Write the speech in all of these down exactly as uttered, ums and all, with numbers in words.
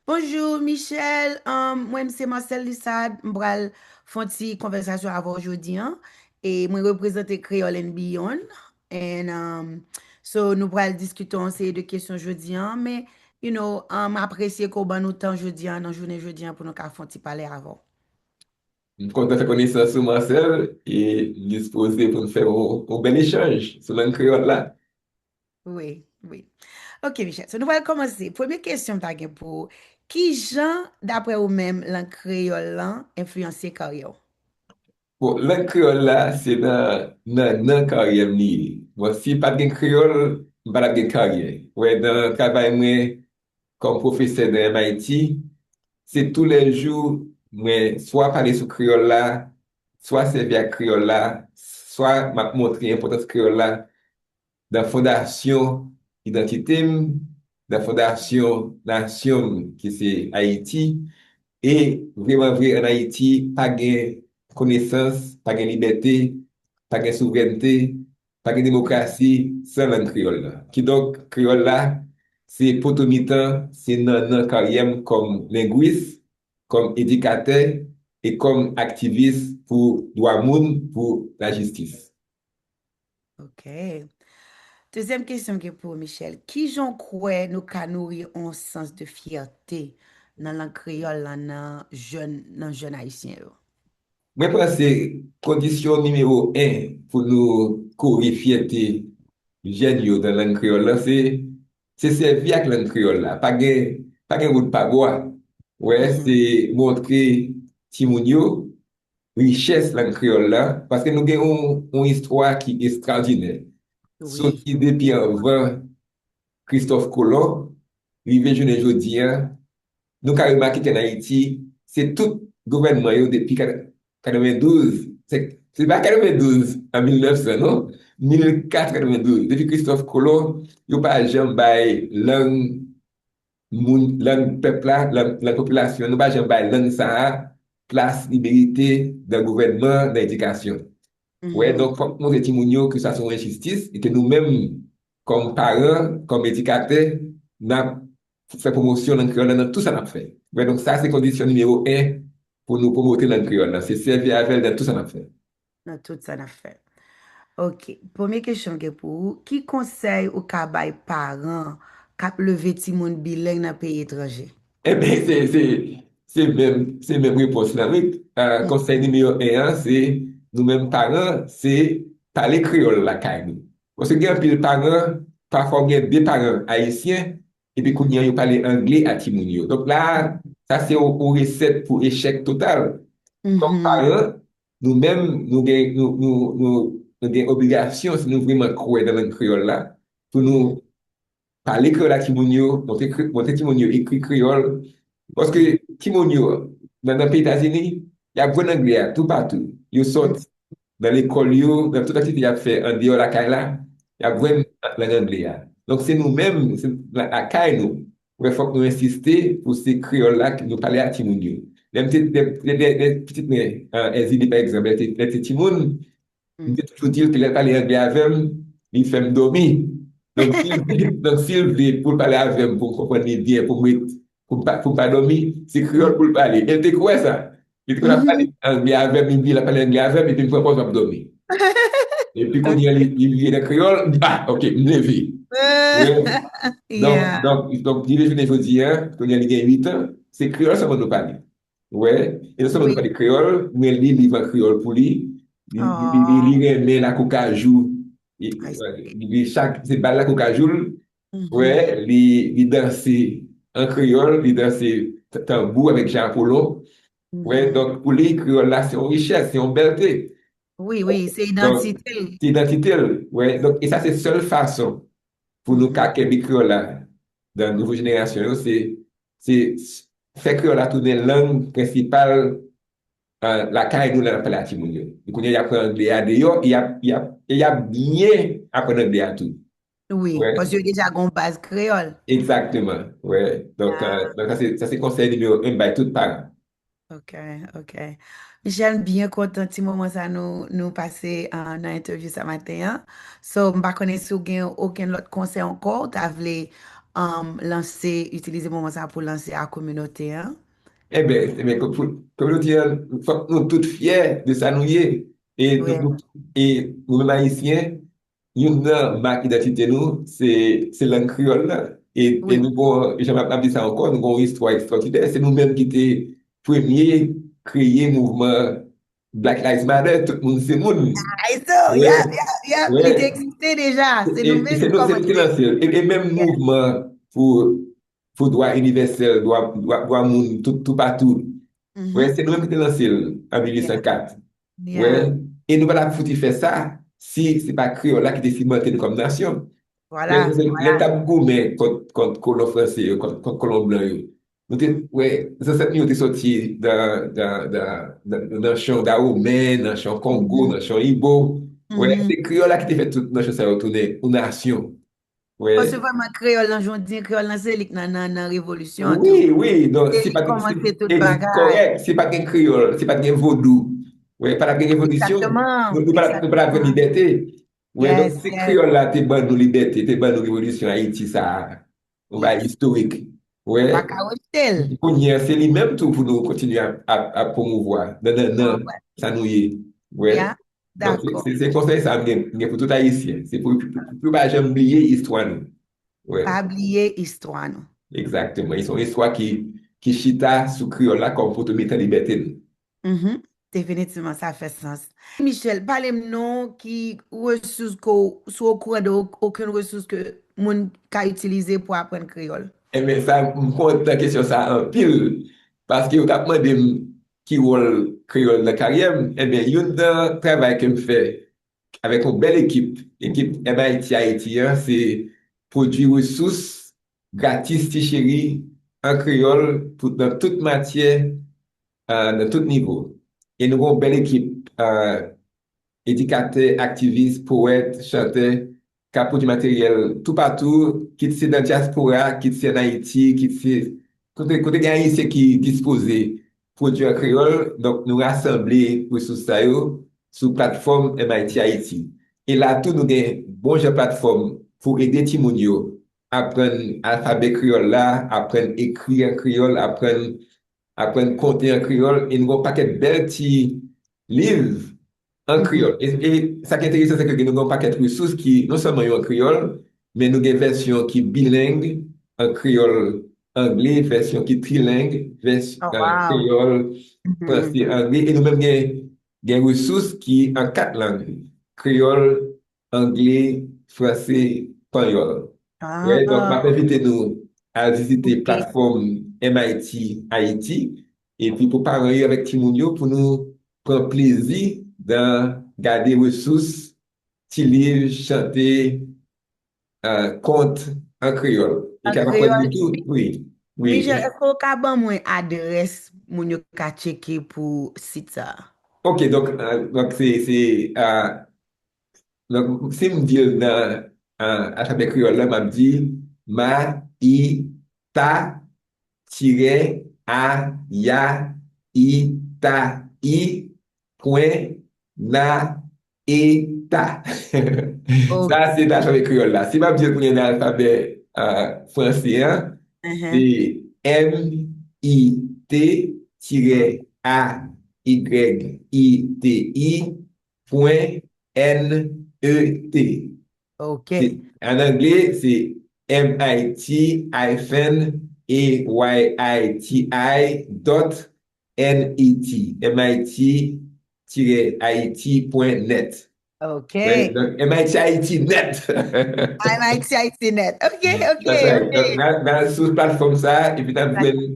Bonjou, Michel. Um, mwen, m se Marcel Lissard. M pral fè yon ti konvèsasyon avè w jodi an. E mwen reprezante Creole and Beyond. And, um, so, nou pral diskite yon seri de kesyon jodi an. Men, you know, um, m apresye ke w ban nou tan jodi an, nan jounen jodi an, pou nou ka fè yon ti pale avè w. M kontan fè konesans ou, Marcel, e m dispoze pou n fè yon, yon bèl echanj sou lang kreyòl la. Wi, wi. Ok, Michel. So, nou pral kòmanse. Premye kesyon m ta gen pou ou, ki jan, daprè ou menm, lang kreyòl lan enfliyanse karyè w? Bon, lang kreyòl la, se nan, nan, nan karyè m li ye. Bon, si pa t gen kreyòl, m pa t ap gen karyè. Wè, nan travay mwen kòm pwofesè nan M I T, se toulèjou mwen swa pale sou kreyòl la, swa sèvi ak kreyòl la, swa m ap montre enpòtans kreyòl la nan fondasyon idantite m, nan fondasyon nasyon m, ki se Ayiti. E vrèman vre, ann Ayiti, pa gen konesans, pa gen libète, pa gen souvrènte, pa gen demokrasi san lang kreyòl la. Kidonk, kreyòl la, se poto mitan, se nannan karyè m kòm lengwis, kòm edikatè e kòm aktivis pou dwa moun, pou lajistis. Ok. Dezyèm kesyon m gen pou ou, Michel. Ki jan w kwè nou ka nouri yon sans de fyète nan lang kreyòl lan nan jèn, nan jèn ayisyen yo? Mwen panse kondisyon nimewo en pou nou kore fyète jèn yo nan lang kreyòl la, se, se sèvi ak lang kreyòl la. Pa gen, pa gen wout pa bwa. Wè, se montre timoun yo richès lang kreyòl la, paske nou gen yon, yon istwa ki estrawòdinè. Soti depi anvan Kristòf Kolon, rive jounen jodi a, nou ka remake ke ann Ayiti, se tout gouvènman yo depi kat-, katrevendouz, se, se pa katrevendouz an mil nèf san, non, mil kat katrevendouz, depi Kristòf Kolon, yo pa janm bay lang moun, lang pèp la, lang, lang popilasyon, nou pa janm bay lang sa a plas li merite nan gouvènman, nan edikasyon. Wè, donk, fòk nou montre timoun yo ke sa se yon enjistis e ke nou menm, kòm paran, kòm edikatè, n ap fè pwomosyon lang kreyòl la nan tout sa n ap fè. Wè, donk, sa se kondisyon nimewo en pou nou pwomote lang kreyòl la, se sèvi avè l nan tout sa n ap fè. Nan tout sa n ap fè. Ok. Premye kesyon m gen pou ou, ki konsèy ou ka bay paran k ap leve timoun bileng nan peyi etranje? Enben, se, se, se menm, se menm repons lan, wi. Ah, konsèy nimewo en an, se nou menm paran, se pale kreyòl lakay nou. Paske gen anpil paran, pafwa w gen de paran ayisyen, epi kounye a yo pale angle a timoun yo. Donk la, sa se yon, yon resèt pou echèk total. Kòm paran, nou menm, nou gen, nou, nou, nou, nou gen obligasyon, si nou vrèman kwè nan lang kreyòl la, pou nou pale kreyòl ak timoun yo, montre kre-, montre timoun yo ekri kreyòl. Paske timoun yo, nan, nan peyi Etazini, y ap jwenn angle a toupatou. Yo sòti nan lekòl yo, nan tout aktivite y ap fè andeyò lakay la, y ap jwenn lang angle a. Donk, se nou menm, se la-, lakay nou, wè, fòk nou ensiste pou se kreyòl la ke nou pale ak timoun yo. Lè m te, lè, lè, lè, lè pitit mwen, eh, Ezili, pa egzanp, lè te, lè te timoun, m te toujou di l ke lè l pale angle avè m, li fè m dòmi. Donk, si l vle, donk, si l vle pou l pale avè m, pou m konprann li byen, pou m ret, pou m pa, pou m pa dòmi, se kreyòl pou l pale. E l te kwè sa. Li te konn ap pale angle avè m, li di l ap pale angle avè m, epi m pran pòz m ap dòmi. Epi kounye a, li, li vire nan kreyòl, m di, ah, ok, m leve. Donk, donk, donk, li vin jounen jodi a, kounye a li gen uit an, se kreyòl sèlman nou pale. Wè, e non sèlman nou pale kreyòl, men li liv an kreyòl pou li. Li, li, li, li renmen lakou kajou. Li, li, li chak, se bal lakou kajou l. Wè, li, li danse an kreyòl, li danse t-, tanbou avèk Jan Apolon. Wè, donk pou li, kreyòl la, se yon richès, se yon bèlte. Wi, wi, se idantite l. Se idantite l. Wè, donk, e sa se sèl fason pou nou ka kenbe kreyòl la nan nouvo jenerasyon yo, se, se fè kreyòl la tounen lang prensipal, eh, lakay nou lè n ap pale ak timoun yo. Kounye a, y ap pran angle a deyò, e y ap, y ap, e y ap byen aprann angle a tou. Wi, paske yo deja gen yon baz kreyòl. Egzakteman, wè. Donk, eh, donk sa se, sa se konsèy nimewo en m bay tout paran. Ok, ok. Michel, m byen kontan ti moman sa nou, nou pase, ah, nan entèvyou sa maten an. So, m pa konnen si w gen okenn lòt konsèy ankò, w ta vle, um, lanse, itilize moman sa pou lanse a kominote an? Enben, enben, pou, pou, pou nou di, fòk nou tout fyè de sa nou ye. E, nou, e nou menm Ayisyen, youn nan mak idantite nou, se, se lang kreyòl la. E, e nou gon, jan m ap, ap di sa ankò, nou gon istwa ekstwòdinè. Se nou menm ki te premye kreye mouvman Black Lives Matter, tout moun se moun. Ay, so, yap, yap, yap, li te egziste deja. Se nou menm ki kòmanse. E, e menm mouvman pou, pou dwa inivèsèl, dwa, dwa, dwa moun tout, toupatou. Wè, se nou menm ki te lanse l an mil uit san kat. Wè, e nou pa t ap fouti fè sa si se pa kreyòl la ki te simante nou kòm nasyon. Wè, lè n t ap goumen kont, kont kolon franse yo, kont, kont kolon blan yo. Nou te, wè, zansèt nou yo te soti nan, nan, nan, nan, nan nanchon Dawomen, nanchon Kongo, nanchon Ibo. Wè, se kreyòl la ki te fè tout nanchon sa yo tounen yon nasyon. Wè. Paske vrèman, kreyòl nan, jan w di, kreyòl nan, se li k nan, nan, nan revolisyon an tou. Wi, wi. Donk, si pa t gen, kòmans tout bagay. Kòrèk, si pa t gen kreyòl, si pa t gen vodou, wè, pa t ap gen revolisyon, nou, nou pa t ap, nou pa t ap jwenn libète. Wè, donk, si kreyòl la te ban nou libète, te ban nou revolisyon Ayiti sa a, yon bagay istorik. Wè. Pa ka rejte l. Kounye a, se li menm tou pou nou kontinye ap, ap, ap pwomouvwa nan, nan, nan sa nou ye. Wè. Donk, se, se, se konsèy sa a m gen, m gen pou tout Ayisyen. Se pou, pou, pou yo pa janm bliye istwa nou. Wè. Pa bliye istwa nou. Egzakteman. E se yon istwa ki, ki chita sou kreyòl la kòm poto mitan libète nou. Definitivman, sa fè sans. Michel, pale m non ki resous ke w, si w okouran de okenn resous ke moun ka itilize pou aprann kreyòl. Enben, sa, m kontan kesyon sa a anpil, paske yo t ap mande m ki wòl kreyòl nan karyè m. Enben, youn nan travay ke m fè avèk yon bèl ekip, ekip M I T Haiti an, se pwodui resous gratis ti cheri an kreyòl pou, nan tout matyè, nan tout nivo. E nou gen yon bèl ekip edikatè, aktivis, powèt, chantè, k ap pwodui materyèl toupatou, kit se nan dyaspora, kit se ann Ayiti, kit se kote, kote gen Ayisyen ki dispoze pwodui an kreyòl. Donk, nou rasanble resous sa yo sou platfòm M I T Haiti. E la tou, nou gen bon jan platfòm pou ede timoun yo aprann alfabè kreyòl la, aprann ekri an kreyòl, aprann, aprann konte an kreyòl, e nou gen yon pakèt bèl ti liv an kreyòl. E, e sa ki enteresan, se ke nou gen yon pakèt resous ki non sèlman yo an kreyòl, men nou gen vèsyon ki bileng an kreyòl angle, vèsyon ki trileng, vès-, kreyòl, franse, angle, e nou menm gen, gen resous ki an kat lang, kreyòl, angle, franse, panyòl. Wè, donk, m ap envite nou al vizite platfòm M I T Haiti, epi pou paran yo avèk timoun yo, pou nou pran plezi nan gade resous, ti liv, chante, kont an kreyòl. Li ka konprann li tou, wi. Wi. Michel, èske w ka ban mwen adrès moun yo ka tcheke pou sit sa a? Ok, donk, donk se, se, donk, si m di l nan alfabè kreyòl la, m ap di ma, i, ta, tirè, a, ya, i, ta, i, pwen, na, e, ta. Sa se nan alfabè kreyòl la. Si m ap di l kounye a nan alfabè franse an, se M I T tirè A Y I T I pwen N E T. Ok. An angle, se M I T hyphen A Y I T I dot N E T, M I T tirè Haiti pwen net. Ok. Donk, M I T Haiti net. M I T Haiti net. Ok, ok, ok. Nan, nan sou platfòm sa, epi n ap jwenn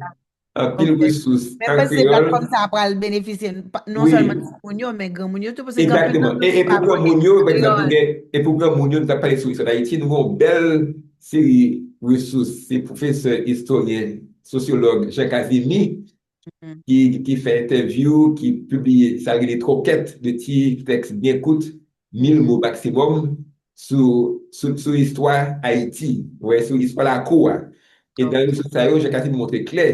anpil resous an kreyòl. Men se platfòm sa pral benefisye non sèlman timoun yo, men granmoun yo tou, paske gen anpil granmoun ki pa konnen. E pou granmoun yo, pa egzanp, e pou granmoun yo, nou t ap pale sou istwa Dayiti, nou gen yon bèl seri resous. Se pwofesè, istoryen, sosyològ Jean Casimir ki, ki fè entèvyou, ki pibliye sa l rele twokèt de ti tèks byen kout, mil mo maksimòm, sou, sou, sou istwa Ayiti, wè, sou istwa lakou a. E nan resous sa yo, Jean Casimir montre klè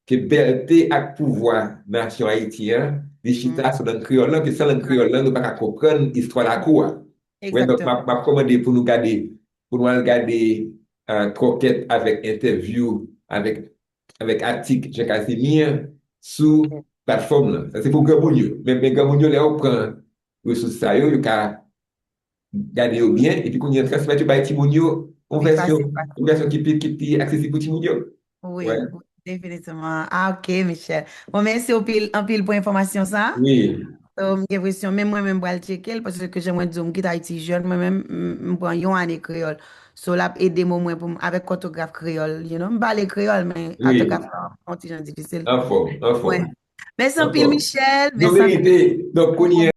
ke bèlte ak pouvwa nasyon Ayiti an, li chita sou lang kreyòl lan, ke san lang kreyòl lan, nou pa ka konprann istwa lakou a. Wè, donk, m ap, m ap kòmande pou nou gade, pou nou al gade a, twòkèt avèk entèvyou, avèk, avèk atik Jean Casimir sou platfòm lan. Sa se pou granmoun yo. Men, men granmoun yo, lè yo pran resous sa yo, yo ka gade yo byen, epi kounye a transmèt yo bay timoun yo, yon vèsyon, yon vèsyon ki pi, ki pi aksesib pou timoun yo. Wi, wi, definitivman. Ah, ok, Michel. Bon, mèsi anpil, anpil pou enfòmasyon sa. Wi. So, m gen enpresyon, menm mwen menm pral tcheke l, paske jan mwen di w, m kite Ayiti jèn, mwen menm, m, m pran yon ane kreyòl. So, l ap ede m omwen pou m, avèk òtograf kreyòl, you know, m pale kreyòl, men òtograf la, yon ti jan difisil. Anfòm, anfòm. Mèsi anpil, Michel. Mèsi anpil. Donk, kounye